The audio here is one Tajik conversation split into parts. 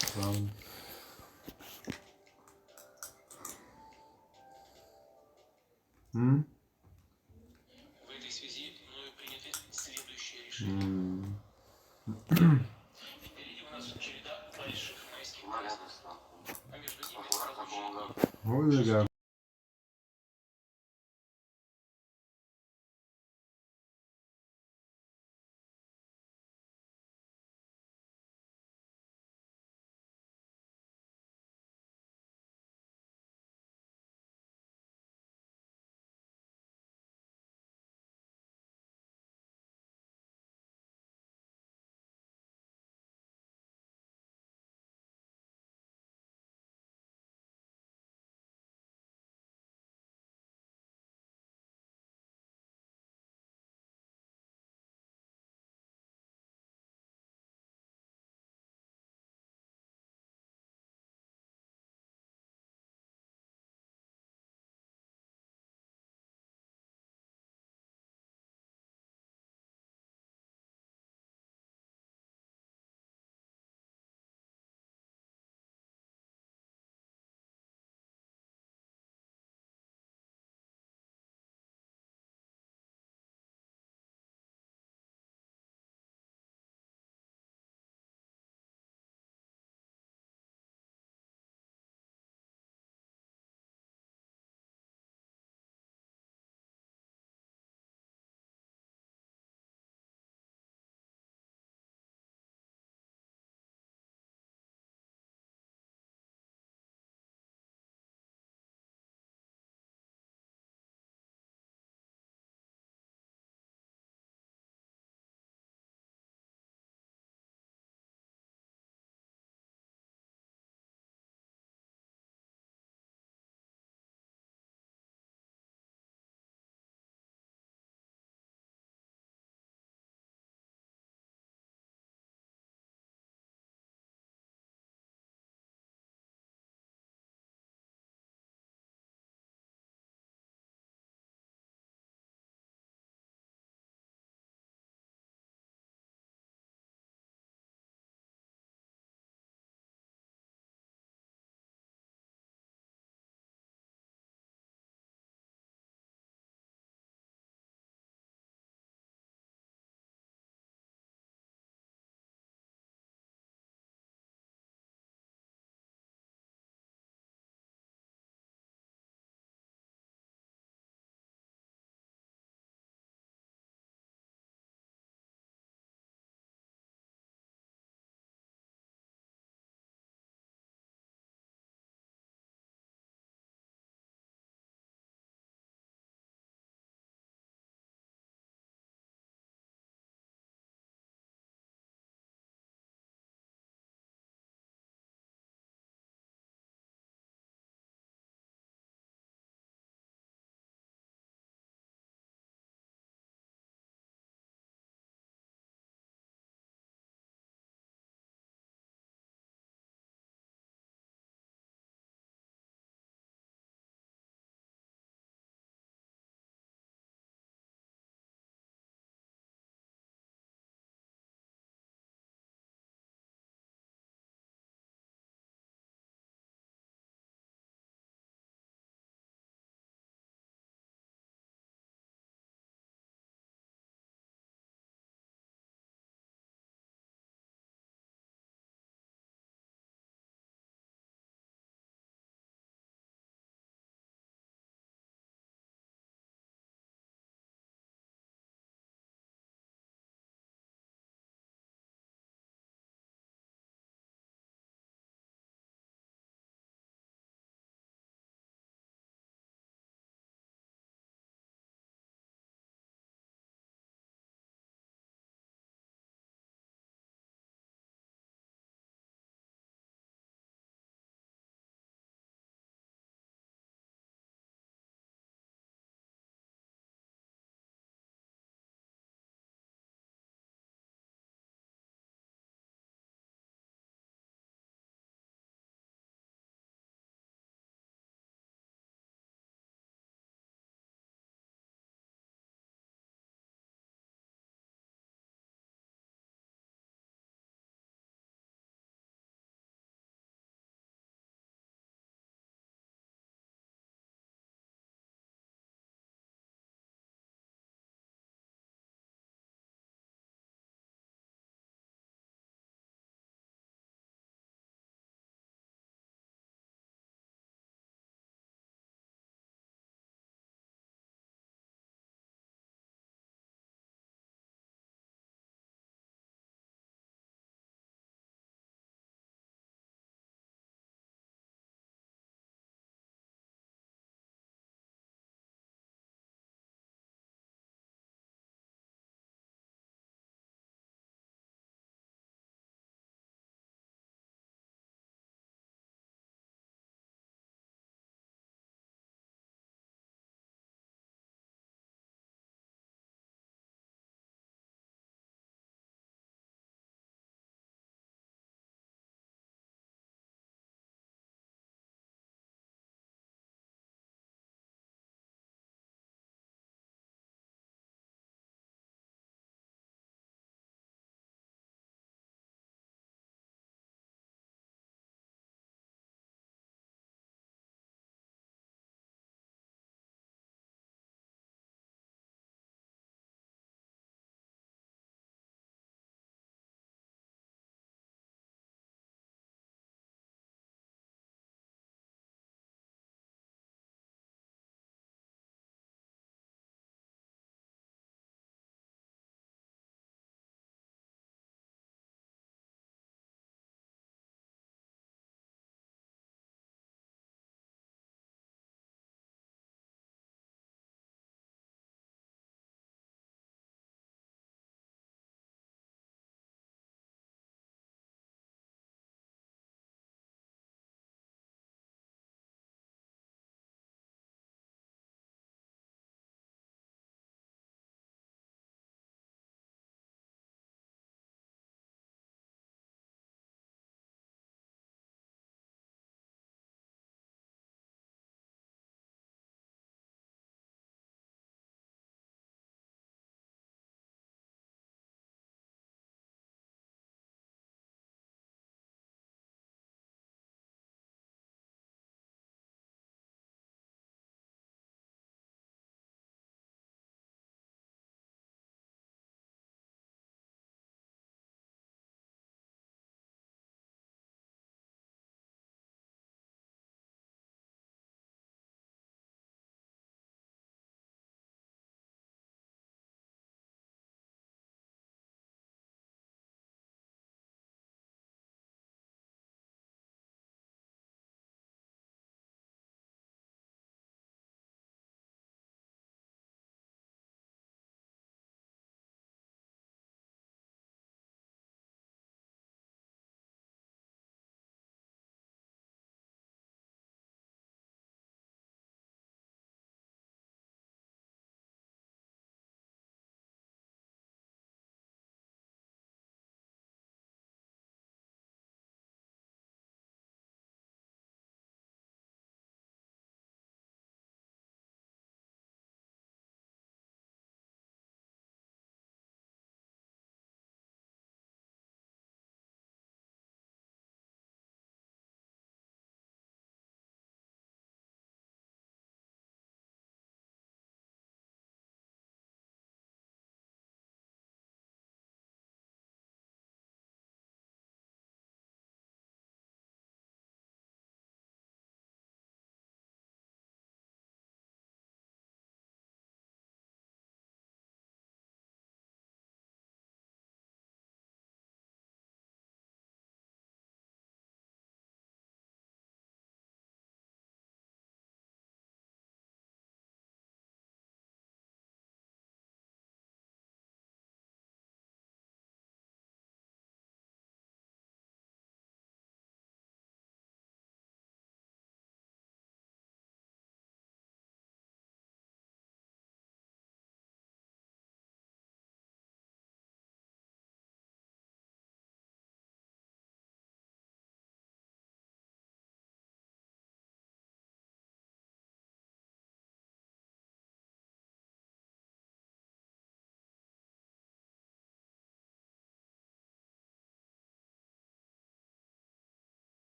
Правильно. М? В этой связи мною приняты следующие решения. М. Впереди у нас череда больших майских праздников, а между ними разлучение. Ой,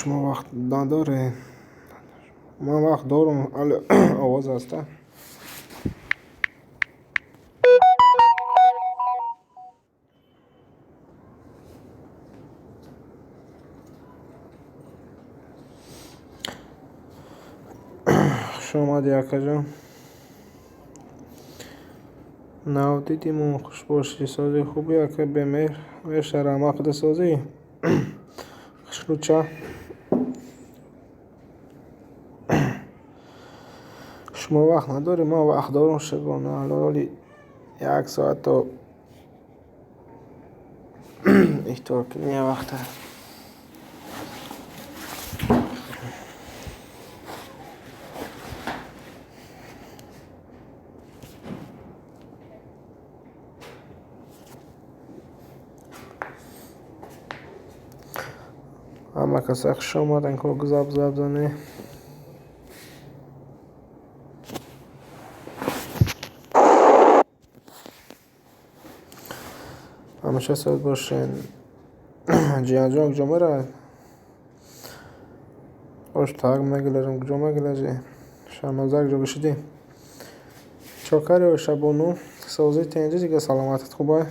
Шумо вақт надоред? Ман вақт дорам, али овоз ҳаста. Хуш омадӣ, акаҷон. Нав дидимон, хуш бошӣ. Сози хубӣ, ака бемеҳр? Меша, раҳмат, худа созӣ? Хушрӯча. Шумо вақт надоред? Ман вақт дорам, шукрона. Ҳоло як соат то ифтор кунем, як вақта. Ҳама каса хуш омаданд, ко гап зане. Ҳамеша соз бошен. Ҷиянҷон куҷо меравад? Ош так мегилажам, куҷо мегилажӣ? Шаҳноза куҷо гӯшидӣ? Чокари Шабону, созӣ тенҷи дига, саломатат хубай?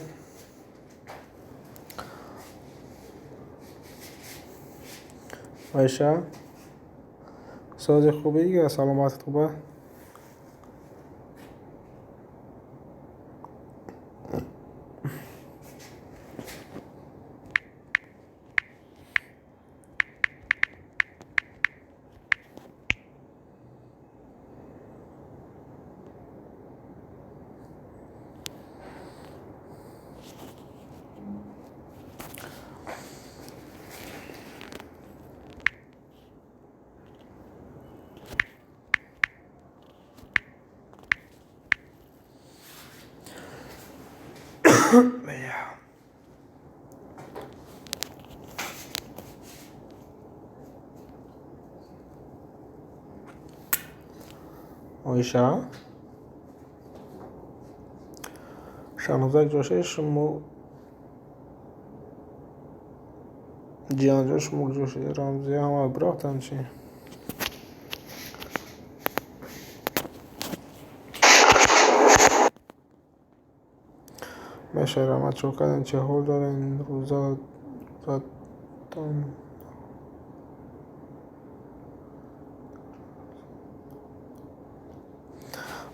Оиша, сози хубӣ дига, саломатат хубай? Оиша, Шаҳноза куҷо шудед шумо? Ҷиянҷон, шумо куҷо шудед? Рамзия ҳама бирафтанд чӣ? Меша, раҳмат, чо кардем? Чӣ ҳол дорен? Рӯзатон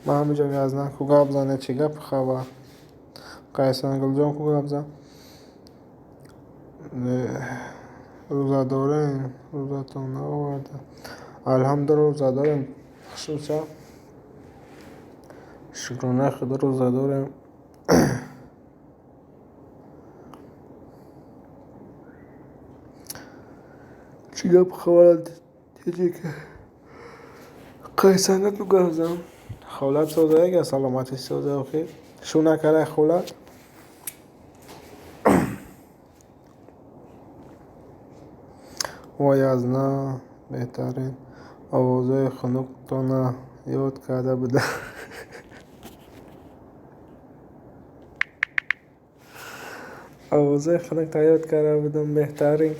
Ман ҳамиҷо газна. Ку гап зане, чӣ гап хабар? Қайсангулҷон, ку гап зан? Рӯза дорем? Рӯзатон наоварда? Алҳамдулилла, рӯза дорем. Хушрӯча. Шукронаи Худо, рӯза дорем. Чӣ гап хабар, теҷика? Қайсанга, ку гап зан? Холат соза яга, саломатӣ соза охир. Шу накардай холат? Вой, аз на беҳтарин овозҳои хунуктона ёд карда будам. Овозҳои хунукта ёд карда будам, беҳтарин.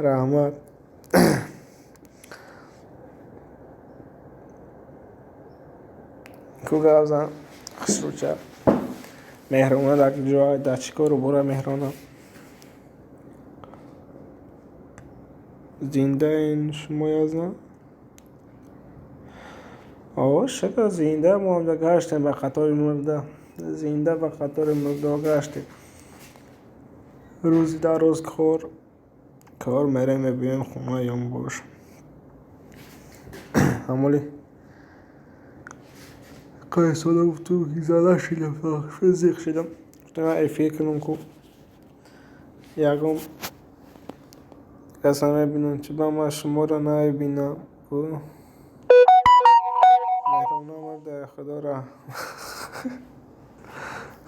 Раҳмат. Ку гап зан, хушрӯча. Меҳрона дар куҷо? Дар чӣ кору бора Меҳрона? Зиндаен шумо язна? О, шукр, зинда мо ҳамҷа гаштем ба қатори мурда. Зинда ба қатори мурдаҳо гаштем. Рӯзи дар рӯз кор, кор мерем, мебиёем хона ём бош. Ҳамоли Қайсона гуфтум, зада шидам, зиқ шидам. Гуфтам эфир кунам ку. Ягон каса мебинам, чӣ ба ман шуморо намебинам ку? Меҳрона мурда, Худо раҳм.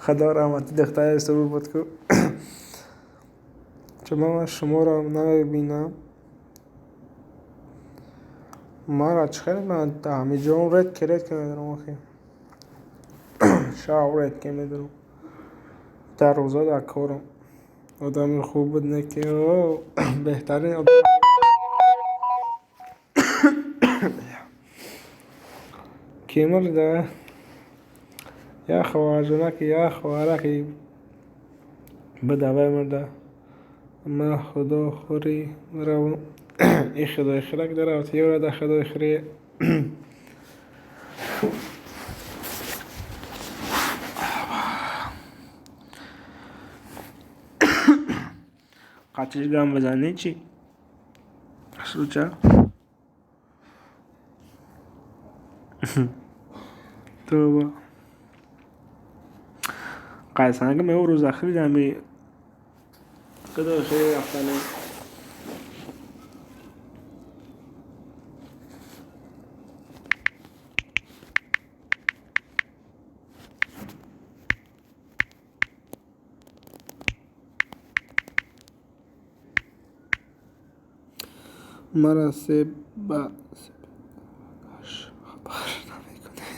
Худо раҳмати духтари сурур буд ку. Чӣ ба ман шуморо намебинам? Мара чӣ хеле ман ҳамиҷон редко редко медорам охи. Шав редко медорам. Дар рӯза дар корам. Одами хуб буд, не ки беҳтарин одам. Ки мурда? Як хоҳарҷонаки, як хоҳараки бидавай мурда. Ман худохӯрӣ равам. И худойхӯрак даравт, ёра да худойхӯрӣ. Қатиш гам бизанӣ чӣ? Шуча? Тоба. Қайсанги мео рӯзахӯри ами худойхӯрӣ рафтанӣ. Мара себа хабар намекунӣ.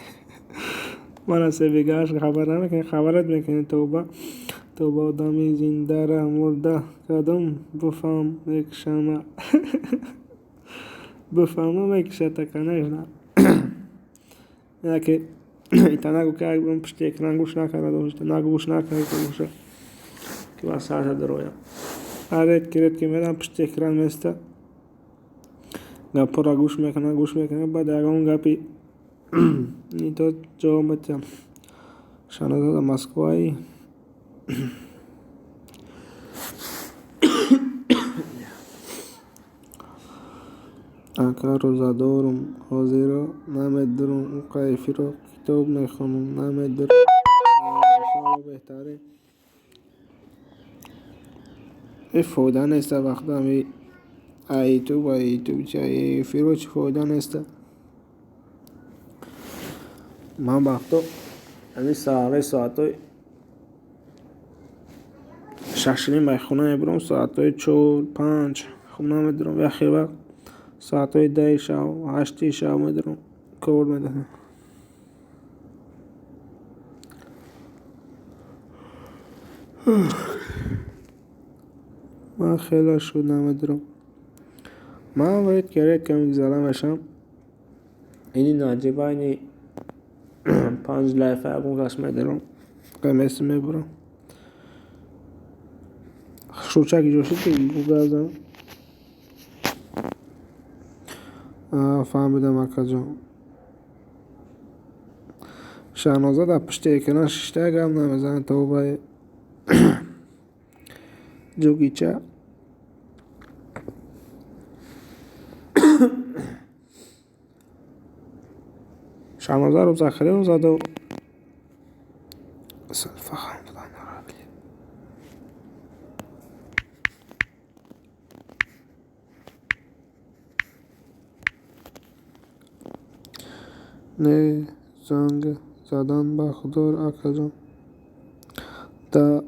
Мара себегаш хабар намекунӣ, хабарат мекунӣ. Тоба, тоба, одами зиндара мурда кадом буфаҳм мекушама. Буфаҳма мекушата, конечно. Яке ита нагу ки як пушти экран гӯш накарда бошад, нагу гӯш накарда бошад, ки ба сарта дарояд. Редки редки медам пушти экран места. Гапҳоро гӯш мекунад, гӯш мекунад, баъд ягон гапи нито ҷавоб метиҳам. Шаҳноза дар Москваи. Ака, рӯзадорум, ҳозиро намедурум, ӯ кайфиро китоб мехонам, намедурум. Иншоалло, беҳтарин. Э, фоида неста вақта ами ютуб, ютуб чи, эфиро чӣ фоида неста. Ман вақто ами саҳари соатҳои 6:30 ай хона мебурам, соатҳои 4-5 хона медурам, яхе вақт соатҳои 10-и шаб, 8-и шаб медурам, кор медиҳам. Ман хеле шуд намедурам. Ман редко редко мегзарам мешавам. Ини наҷиба, ини 5 лайфа ягон кас медурам. Қамеси мебурам. Шучак ҷо шуд ки гугазам. Фаҳмидам, акаҷон. Шаҳноза дар пушти экран шишта гап намезанад, тобаи. Ҷугича. Шаҳноза рӯзахӯрӣ рӯзадор. Не, занг задан ба худо, акаҷон. Да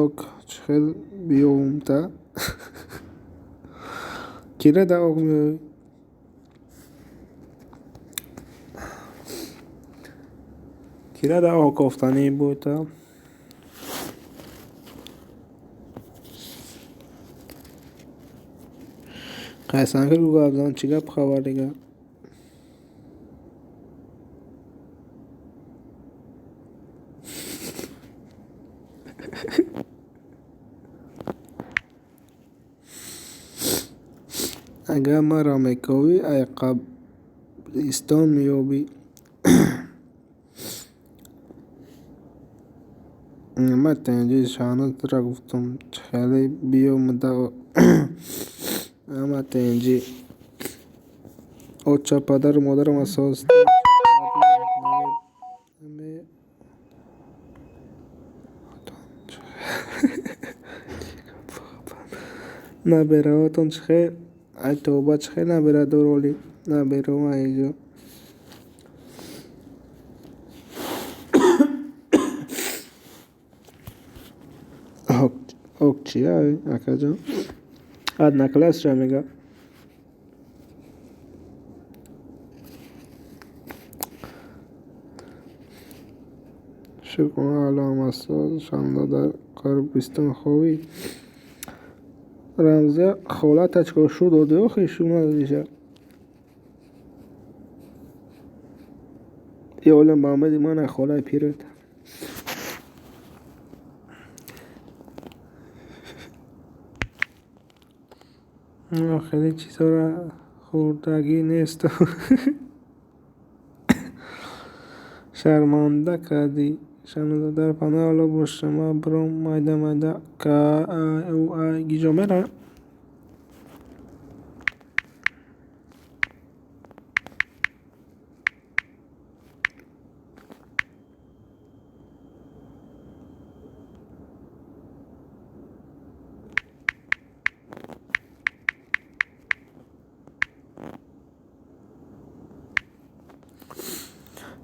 ок чӣ хел биёвум та? Кира да ок меоӣ? Кира да ок кофтанӣ буд та? Қайсанги гап зан, чӣ гап хабар дигар? Агар маро мековӣ, ай қабристон меёбӣ. Ман тинҷи Шаҳноз тура гуфтум, чӣ хеле биёмада ама тинҷӣ. Отча, падару модарам асос. Набераҳотон чӣ хел? Ай тоба, чӣ хел набера дороли? Набераҳо айҷо. Ок чи ай, акаҷон? Одноклассша мега. Шукр аллоҳам асос. Шаҳноза дар қабристон хобӣ. Рамзия холата чикор шу доди охи шу надодиша. И олам ба омади ман холаи пират. Хеле чизҳоро хӯрдагӣ нест. Шарманда кардӣ. Шаҳноза дар паноҳи Аллоҳ бош. Ман биром майда майда гиҷо меравем.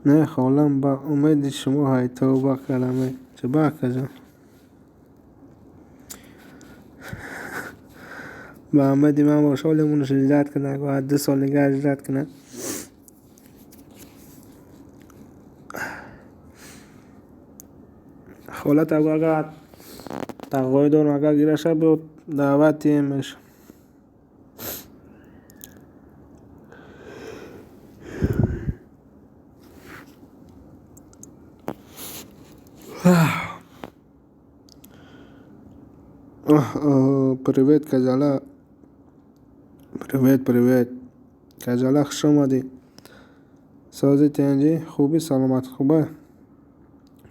Не холам ба умеди шумо ҳай тавба кардам. Чӣ ба акаҷон? Ба умеди ман бош. Ҳолимонаш ҳиҷрат кунад. Бояд 2 сол дигар ҳиҷрат кунад. Холат агар тағои дорам, агар гираша биё даъват диҳемаш. Привет, Казала. Привет, привет. Казала, хуш омадӣ. Сози тинҷӣ, хубӣ, саломат, хубе?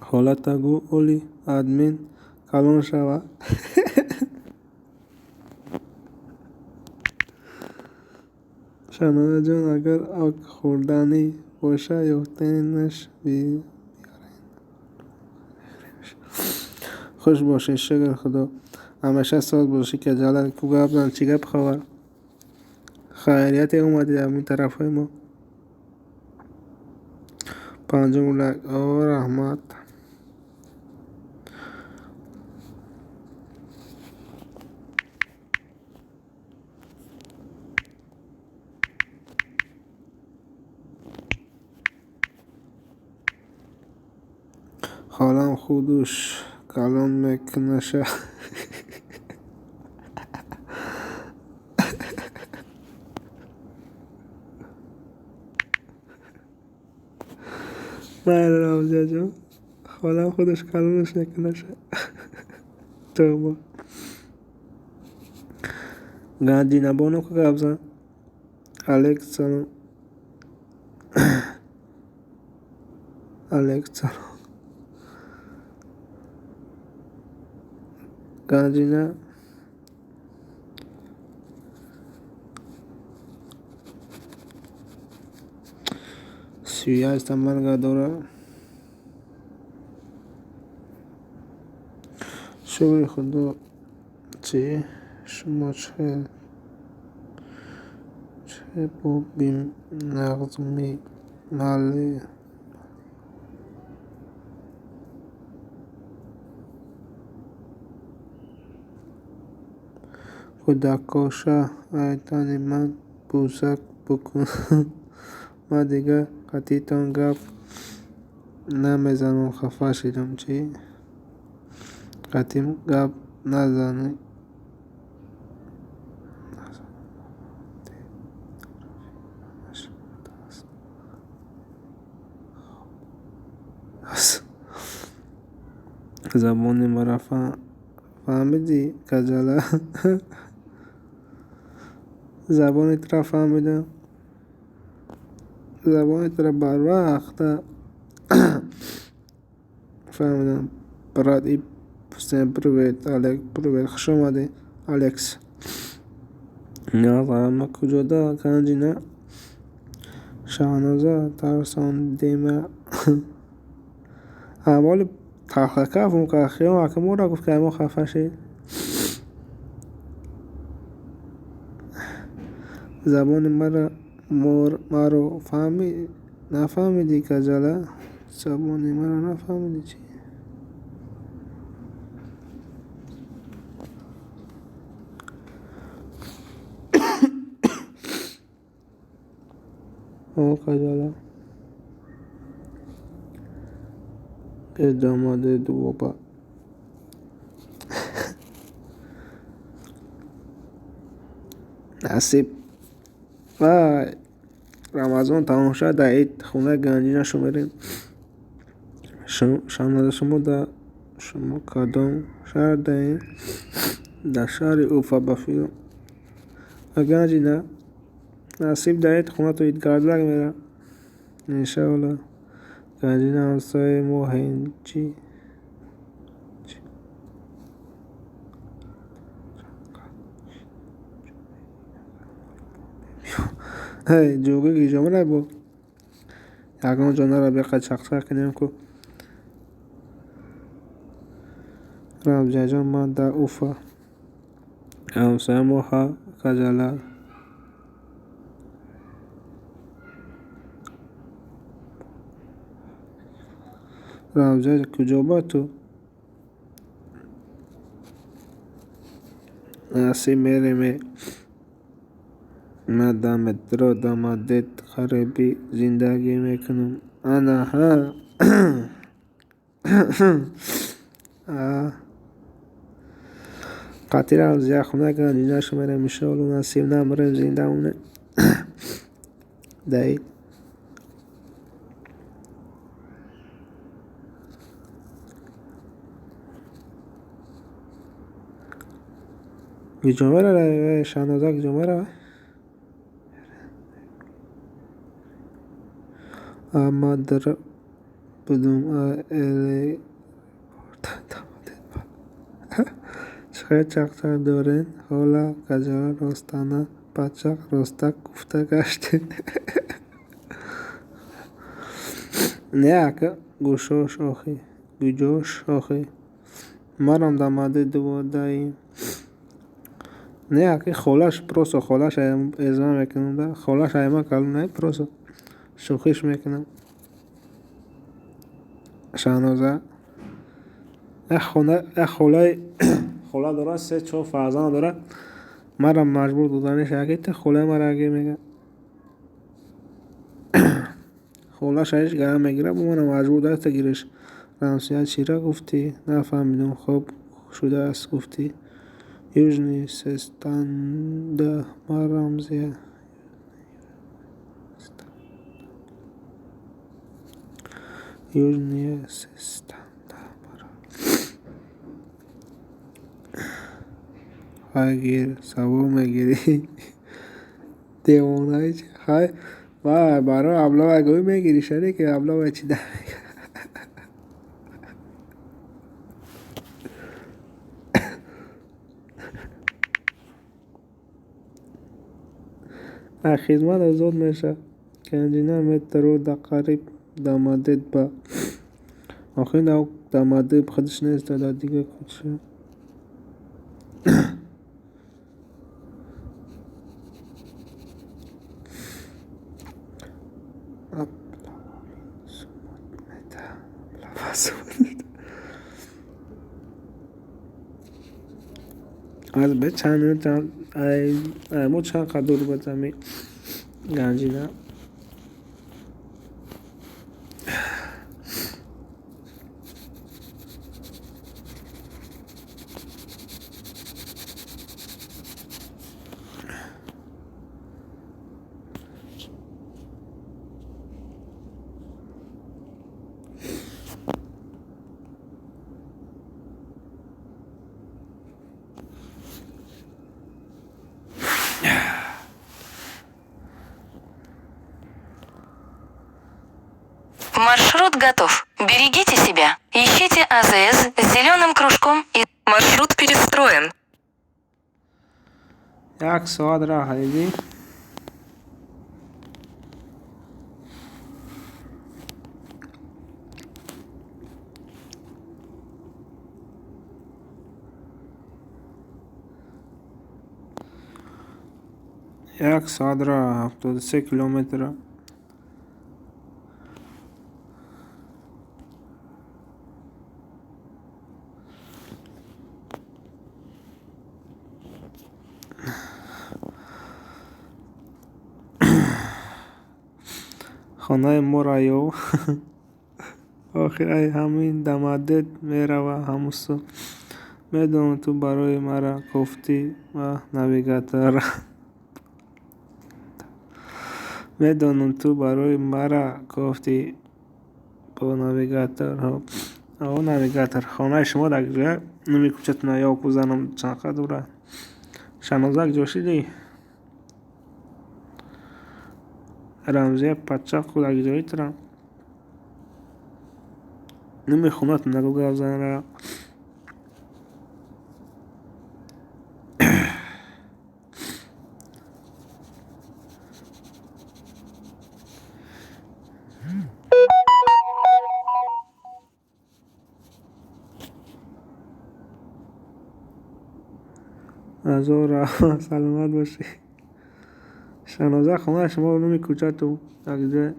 Холата гӯ оли админ калон шава. Шаҳнозаҷон, агар ок хӯрданӣ боша, ёфтанаш биёрен. Хуш бошед, шукр Худо. Ҳамеша соз бошӣ, Каҷала. Ку гап зан, чӣ гап хабар? Хайрияте омадӣ дар ин тарафҳои мо. Панҷум лайк. О, раҳмат. Холам худуш калон мекунаша. Майли, Рамзияҷон. Холам худаш калонаш мекунаша. Тавба. Ганҷинабону ку гап зан. Алек салом. Алек салом. Ганҷина 38 марга дорад. Шукри Худо, чӣ? Шумо чӣ бо бинағзми мале? Кӯдакоша айтани ман бузак букун. Ман дигар қатъитон гап намезанам, хафа шудам. Чӣ? Қатъим гап назанӣ. Забони маро фаҳмидӣ, Каҷала? Забони туро фаҳмидам. Забони туро барвақт фаҳмидам. Брат и всем привет, Олег, привет, хуш омадӣ, Алекс. Ма куҷода, Ганҷина? Шаҳноза тарсондема. Аввали талхакафм кард, хиёл ака моро гуфт, ки мо хафа шед. Забони маро нафаҳмидӣ, Каҷала? Забони маро нафаҳмидӣ чӣ? О, Каҷала. Домоди дуоба. Насиб. Вай. Рамазон тамом шуд, дар ид хонаи Ганҷина шумерем. Шаҳноза, шумо дар шумо кадом шаҳр даем? Дар шаҳри Уфа ба фикрам. Ганҷина, насиб дар ид хонатон идгардак мерам. Иншоалло. Ганҷина ҳамсояи мо ҳенчи. Ҳей, ҷугӣ гиҷомара бо. Ягон ҷо нара беқа чақчақ кунем ку. Рамзияҷон, ман дар Уфа. Ҳамсояи мо ҳа Каҷала. Рамзия, куҷо ба ту? Насиб мерем. Ман дар метро Домодед қариби зиндагӣ мекунам. Ана ҳа. Қатъи Рамзия хона Ганҷина шумерем, иншоалло насиб намирем, зинда монем. Дар ид. Гиҷо меравад, Шаҳноза, гиҷо меравад? Ман дар будум. Чӣ хел чақчақ дорен? Ҳола Каҷала ростана пачақ ростак гуфта гаштед. Не, ака, гӯшош охи, гуҷош охи. Манам дар Мадрид дуводаим. Не, ака, холаш просто холаш эзма мекунам да. Холаш айма калон не, просто шӯхиш мекунам. Шаҳноза як хона, як холаи хола дорад, се чор фарзанд дорад. Маро маҷбур доданиш, аки ту холаи маро аги мега. Холаша ҳеҷ гарм мегирад, бо маро маҷбур даста гириш. Рамзия, чира гуфтӣ? Нафаҳмидум. Хоб шудааст гуфтӣ. Южный Сестанда ма Рамзия. Южный Сестанда мара. Хай гир, савол мегирӣ. Девонаи чи? Хай, вай, барои аблавай гӯй мегирӣ, шаре ки аблавай чи да мега. Аз хизмат озод мешавад. Ганҷина метро дар қариб Домодед ба. Охир Домодед худаш нест, дар дигар кӯча. Аз бе чанд ай мо чанд қадр дур буд ами Ганҷина. Маршрут готов. Берегите себя. Ищите АЗС с зеленым кружком и маршрут перестроен. Як соат роҳ дидӣ? Як соат роҳ, 73 километра. Хонаи моро ёв. Охир ай ҳамин Домодед мерава ҳамусу. Медонам, ту барои мара кофтӣ ва навигатор. Медонам, ту барои мара кофтӣ бо навигатор. О, навигатор. Хонаи шумо дар куҷоя? Номи кӯчатона ёб кузанам чанд қа дура. Шаноза куҷо шидӣ? Рамзия Патшақу дар куҷои тура? Номи хонатон нагӯ гап занра. Ҳазор саломат бошӣ. Шаноза, хонаи шумо номи кӯчату дар куҷое?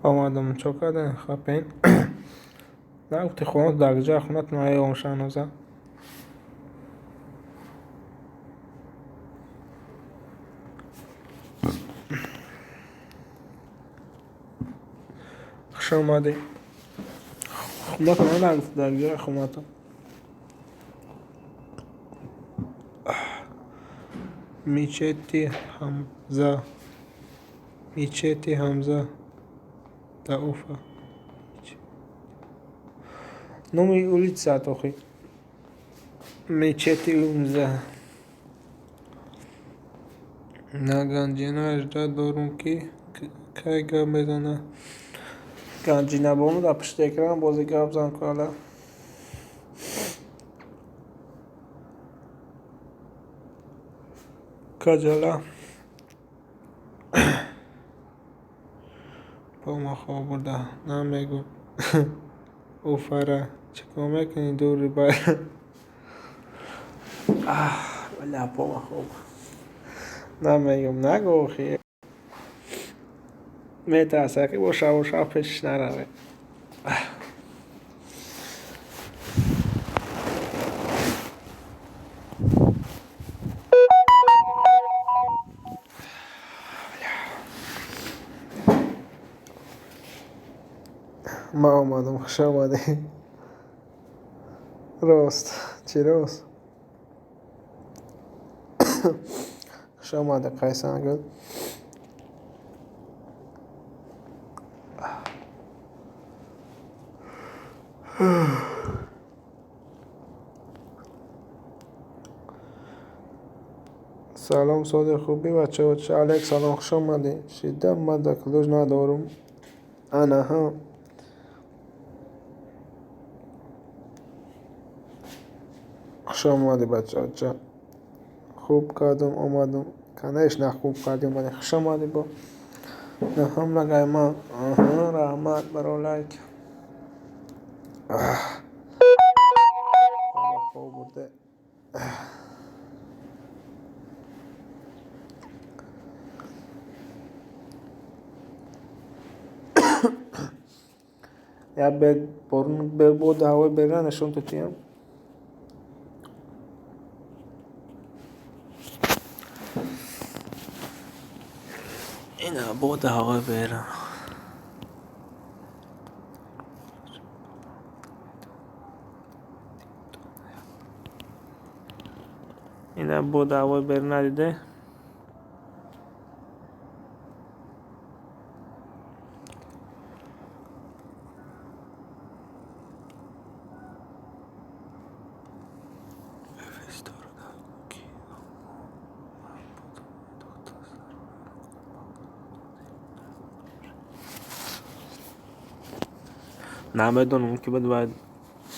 Омадам, чо кардем? Хапен. Нагуфти хонат дар куҷоя? Хонатон наём, Шаноза. Хуш омадӣ. Хонатон нагуфти дар куҷоя хонатон. Мечети Ҳамза. Мечети Ҳамза. Дар Уфа. Номи улица охи. Мечети Ҳамза. На Ганҷина ждать дорум, ки кай гап мезана. Ганҷинабону дар пушти экран бози гап зан кала. Каҷала. Пома хоб бурда. Намегӯ. Уфара. Чӣ кор мекунӣ дури байра? Бля, пома хоб. Намегӯм, нагӯ охи. Метарсад, ки бо шабу шаб пешиш нараве. Ман омадам, хуш омадӣ. Рост. Чӣ рост? Хуш омадӣ, Қайсангул. Салом, Содиқ, хубӣ, бачаҳо? Алек, салом, хуш омадӣ. Шиддат, ман дар Клуж надорум. Ана ҳа. Хуш омадӣ, бачаҳо. Хуб кардам, омадам. Конечно, хуб кардӣ, омадӣ. Хуш омадӣ бо. Наҳам нагай ман. Аҳа, раҳмат барои лайк. Хоб бурда. Я борун боду ҳавои берун нишон додиям. Ина боду ҳавои берун. Ина боду ҳавои берун надиде? Намедонам ки буд ва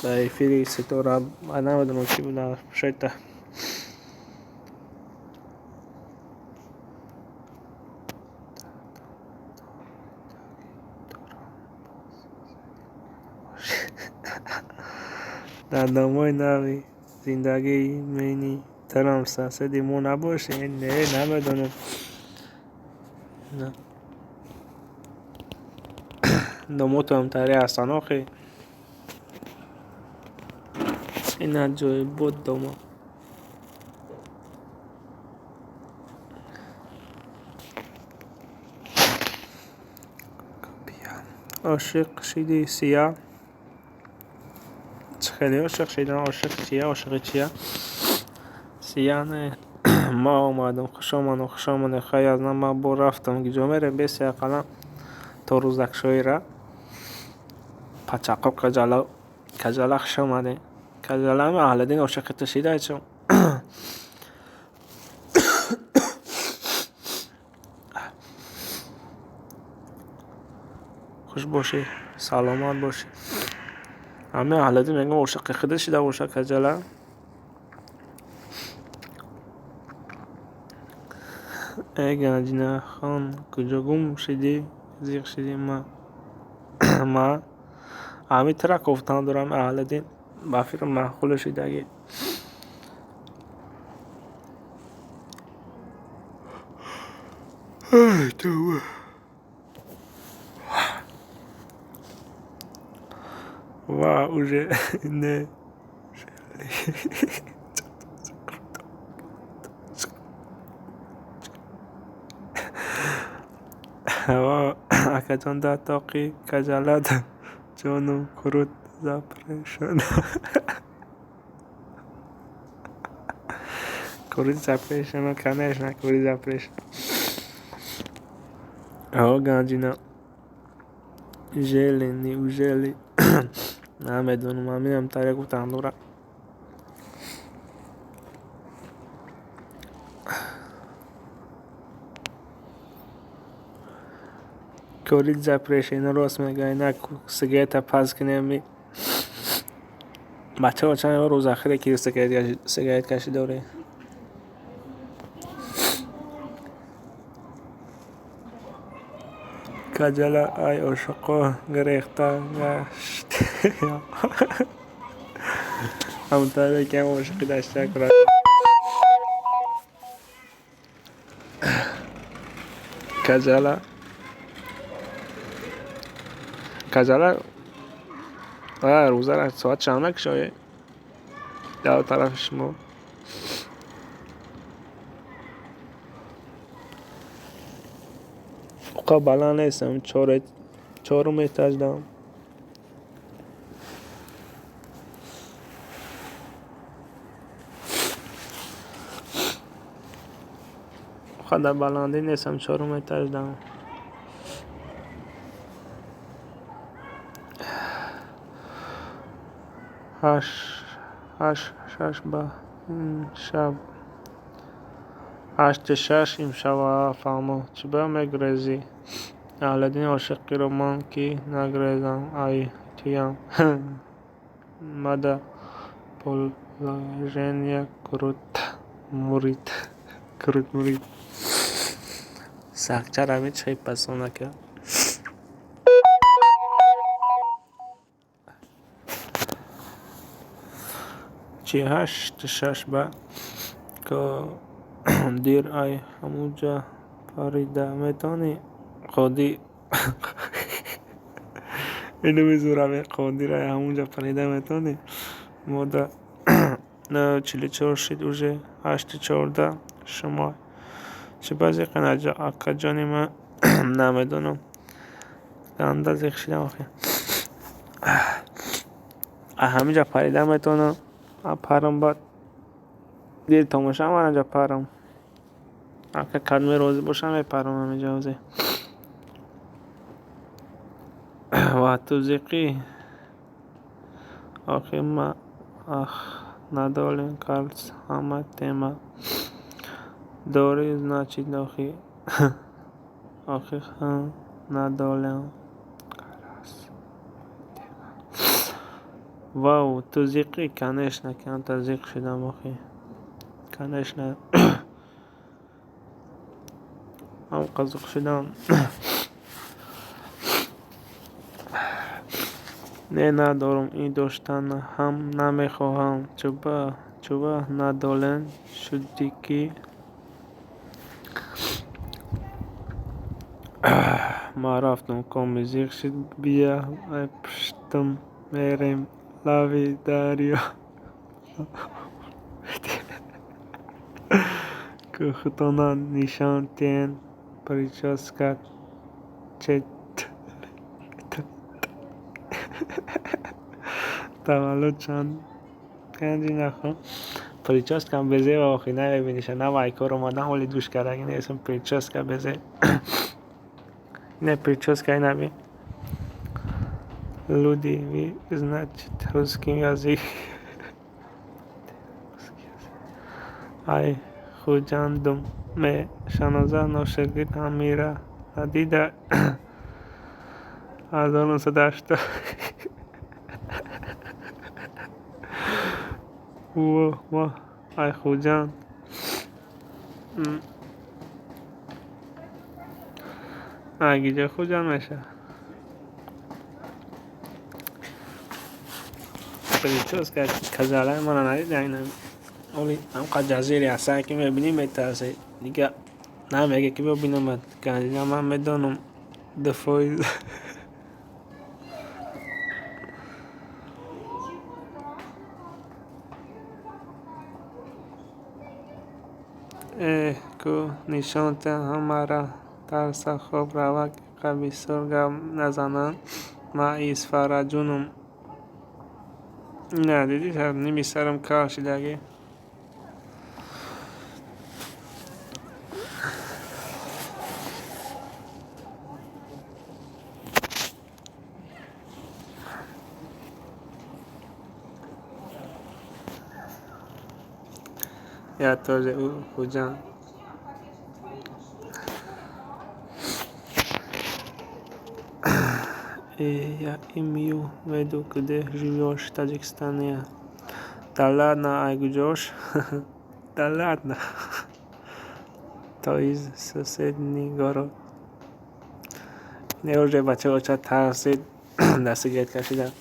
дар эфири Ситора, намедонам ки буд шояд. Дар домои нави зиндагии мени тарам соседи мо набошӣ? Не, намедонам. Домотам тари ҳастанд охи. Ин аҷоибот дома. Ошиқ шиди, Сия? Чӣ хеле ошиқ шидам? Ошиқ чия? Ошиқи чия? Сия не. Ма омадам. Хуш омадам, хуш омадем. Хай, аз ман бо рафтам. Киҷо мерем? Беси ақаллан то рӯзакшоира. Пачақо каҷала, каҷала, хуш омадем. Каҷала, ами Аҳлиддин ошиқи ту шида чо? Хуш бошӣ, саломат бошӣ. Ами Аҳлиддин мегӯям, ошиқи худаш шида боша, каҷала. Э, Ганҷинахон, куҷо гум шидӣ, зиқ шидӣ? Ма ҳами тура кофтан дорам. Аҳлиддин ба фикр маъқулу шидагӣ. Тавба. Ва уже не. Ва акаҷон, дар тоқи каҷала ҷону курут запрещено. Курить запрещено, конечно, курить запрещено. О, Ганҷина. Жели, неужели? Намедонам, ҳаминам таре гуфтам дора. Курить запрещено, рост мега, инак сигарета паз кунем. Бачаҳо, чанд рӯз ахире ки сигарет кашидорӣ? Каҷала ай ошиқо гирехта гашт. Ҳамтаре ки ҳам ошиқи дашта курад. Каҷала. Каҷала рӯзара соат чанд мекушоед? Дар тарафи шумо. Уқа баланд нестам, чорум этаждам. Уқа дар баландӣ нестам, чорум этаждам. Ҳашт шаш ба шаб. 8-6 имшаб. Фаҳмо. Чӣ ба мегурезӣ? Аҳлиддини ошиқиро ман ки нагурезам, ай туям. Мада положения крут мурид. Крут мурид. Сагчара мечхи пасонака. Чи 8-6 ба Қодир ай ҳамуҷа парида метавонӣ? Қодир ино мезӯраме. Қодир ай ҳамуҷа парида метавонӣ? Мода 9:44 шид уже 8:14 шумо. Чӣ ба зиқин, акаҷони ман? Намедонам. Ганда зиқ шидам охи. А ҳаминҷа парида метавонам. Парам баъд дер тамошам аранҷа парам. Ака кадме розӣ бошам, мепарам ҳаминҷа ҳозир. Ва ту зиқӣ? Охи ма ах надолем карлс ҳама тема. Дорӣ, значит, охи. Охи надолем. Вау, ту зиқӣ? Конечно, камтар зиқ шудам охи. Конечно. Ҳамқа зиқ шудам. Не, надорам, и доштан ҳам намехоҳам. Чуба надолен шудӣ ки? Ман рафтам, коми зиқ шуд, бия ай пуштам мерем лави дарё. Кӯхутона нишон тиҳен, прическа чет. Таваллуд чанд ганҷи нахо. Прическам безеба охи, намебиниша, нав ай кор омадам, ҳоли душ кардаги нестам, прическа безе. Не прическа инаби. Люди, вы значит русский язык. Ай Хуҷандум ме Шаноза ношогирд ҳамира надида 1980. Во, ва, ай Хуҷанд. Ай гиҷа Хуҷанд меша. Прическа казалаи мана надида ина. Оли ҳамқа ҷазири ҳастан ки мебинӣ метарсӣ. Дига намега ки бибинамад. Ганҷина ман медонам 2%. Э, ку нишонта ҳамара тарса хоб равад, қа бисёр гап назананд. Ман Исфараҷунум. На, дидӣ, ними сарам кал шидаги. Я тоже Хуҷанд. Я имею в виду, где живёшь, в Таджикистане. Да ладно, ай куҷош? Да ладно. То из соседний город. Не уже бача тарсид, дар сигарет кашида.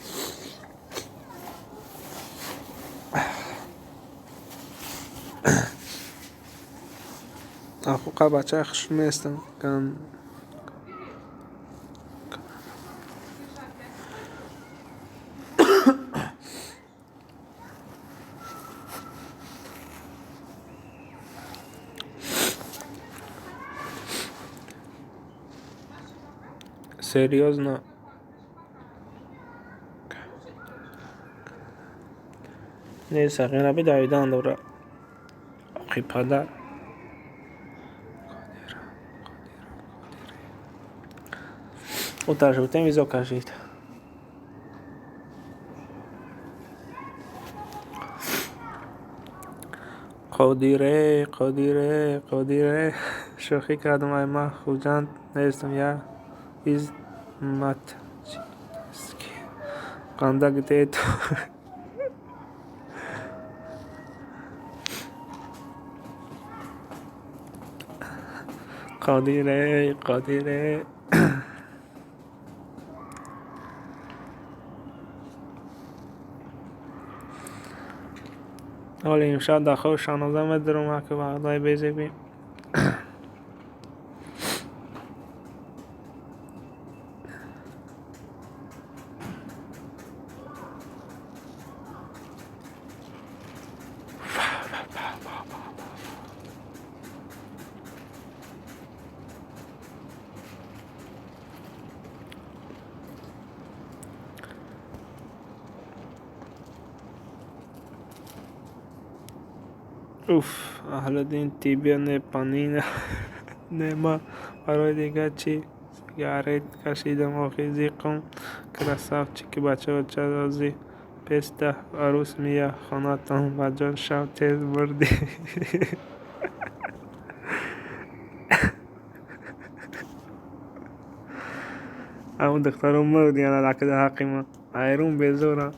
Ҳуқуқа бачаи хуш нестам. Ган серьёзно. Не, сағира бидавидан дора. Оқи падар. Утар шудем визо кашид. Қодире, Қодире, Қодире. Шӯхӣ кардам, ай ман Хуҷанд нестам, я из Матчинский. Қанда где то? Қодире, Қодире. Ҳоли имшаб дар хоб Шаноза медурам, ҳаки ваъдаи безебӣ. Уф, Аҳлиддин тибя не панина не ма барои дигар чӣ сигарет кашидам охи зиқум красавчики бачаоча рози песта арӯс мия хонатон ба ҷон шав тез бурдӣ. Ҳамун духтаро мурд яна лакида ҳаққи ман. Айрун безора.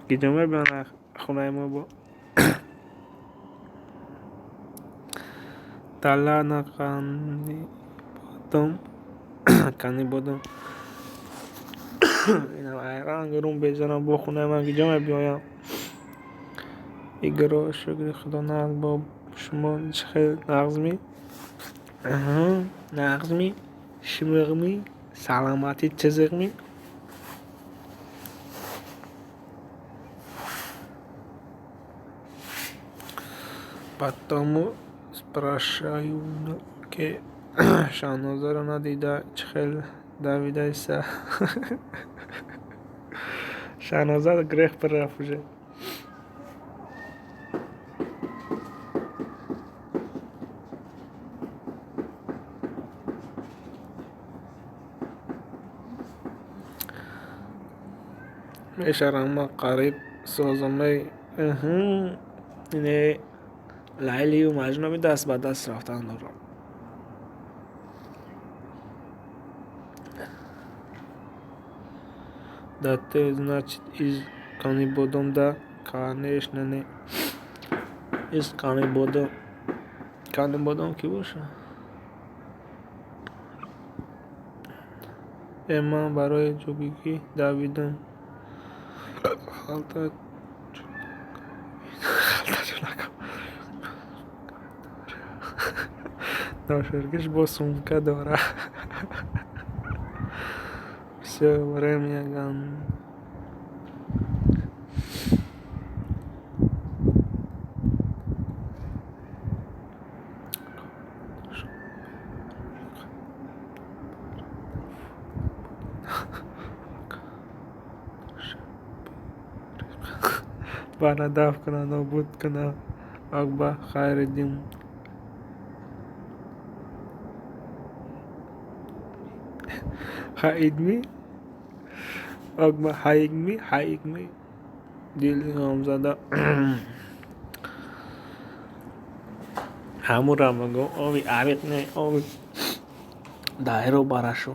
Гиҷо мебиён хонаи мо бо Тала на Канибодом, Канибодом. Инам ай ранг рум безорам бо хонаи ман гиҷо мебиёям. Игро шукри худо нағз, бо шумо чӣ хел, нағзмӣ? Нағзмӣ, шимиғмӣ, саломатӣ чизиғмӣ? Потому спрашиваю, ки Шаҳнозаро надида, чӣ хел давидайса. Шаҳноза грех бирафт уже. Мешарама қариб созамаи ине Лайлию Маҷнуби даст ба даст рафтан дорам. Да ты, значит, из Канибодом, да? Конечно, не. Из Канибодом. Канибодом ки боша? Э, ман барои ҷугигӣ давидам. Халта ҷунакам. Ноширгиш бо сумка дора. Всё время ган. Бана даф куна, нобуд куна. Акба Хайриддин. Хаидми? Акба Хаигми? Хаигми? Дили ғамзада. Ҳамура мегӯ оби ариқ не, оби дайро барашу.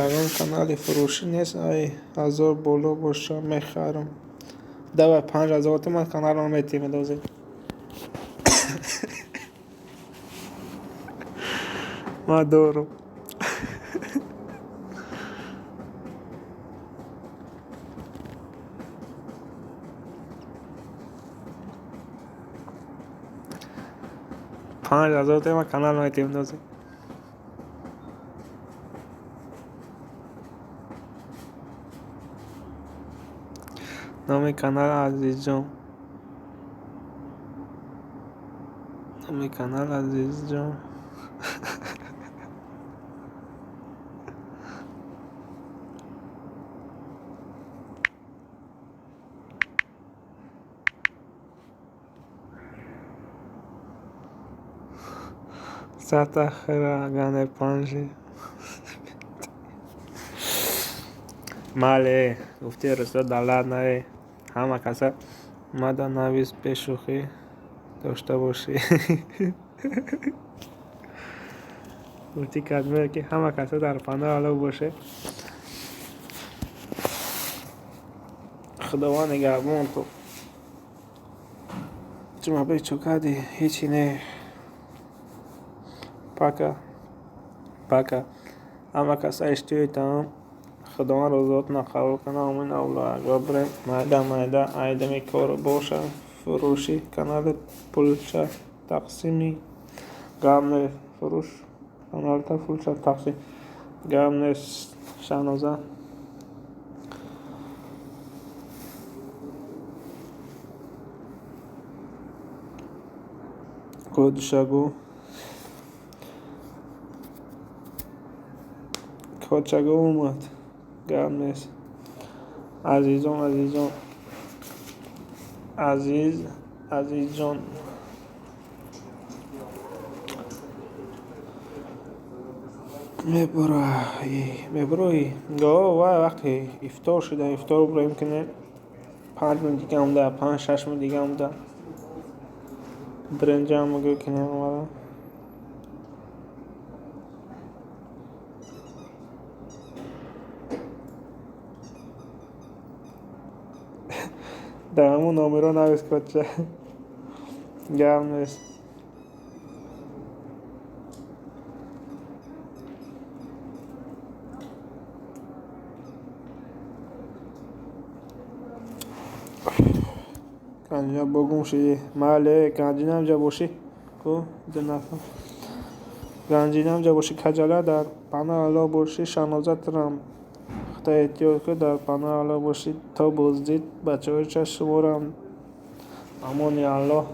Ягон канали фурӯшӣ нест, ай ҳазор боло боша мехарам. Давай 5000 туман каналро метиҳем дозӣ. Ман дорам. 5000 туман канал метиҳем дозӣ. Номи канал Азизҷон. Номи канал Азизҷон. Сата храгане панҷи. Мале, гуфти рӯза давлат нае. Ҳама каса мада навис бешӯхӣ дошта бошӣ. Гуфти кадмер ки ҳама каса дар паноҳ Аллоҳ боше. Худованд нигаҳбон ту. Ҷумъабек чӯ кардӣ? Ҳечи не. Пока. Пока. Ҳама каса иштиҳои тамом. Худованд рӯзаотонро қабул кунад. Омин. Аллоҳу акбар. Бирем майда майда айдами кор боша. Фурӯши канали пулча тақсими. Гап не, фурӯш каналта пулча тақсим. Гап нест, Шаҳноза. Кодшагу. Кодшагу омад. Гап нест. Азизон, азизон. Азиз, Азизҷон. Мебуроӣ, мебуроӣ. О, вай вақти ифтор шуда, ифтор буроем кунем. 5 минут дига монда, 5-6 минут дига монда. Биринҷам мегӯ ки наомада. Дар ҳамун номеро навис, бача. Гап нест. Ганҷина бо гум шудӣ. Мале, ганҷина ҳамҷа бошӣ. Ку ду нафар. Ганҷина ҳамҷа бошӣ, каҷала, дар паноҳи Аллоҳ бошӣ, Шаҳноза, турам худо эҳтиёт кун, дар паноҳи Аллоҳ бошӣ. То боздид, бачаҳои чашм, шуморам амони Аллоҳ.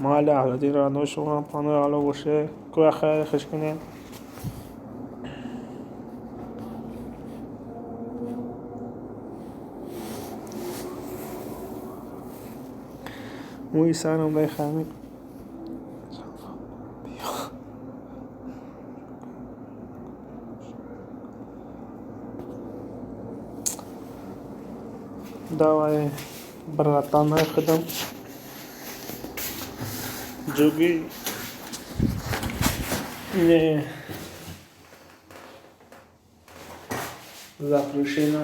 Майли, Аҳлиддин Раъно, шуморам паноҳи Аллоҳ бошед. Кӯя хайр хуш кунед. Мӯи сарам дай хамид. Давай, братан, худам. Ҷуги не запрещено.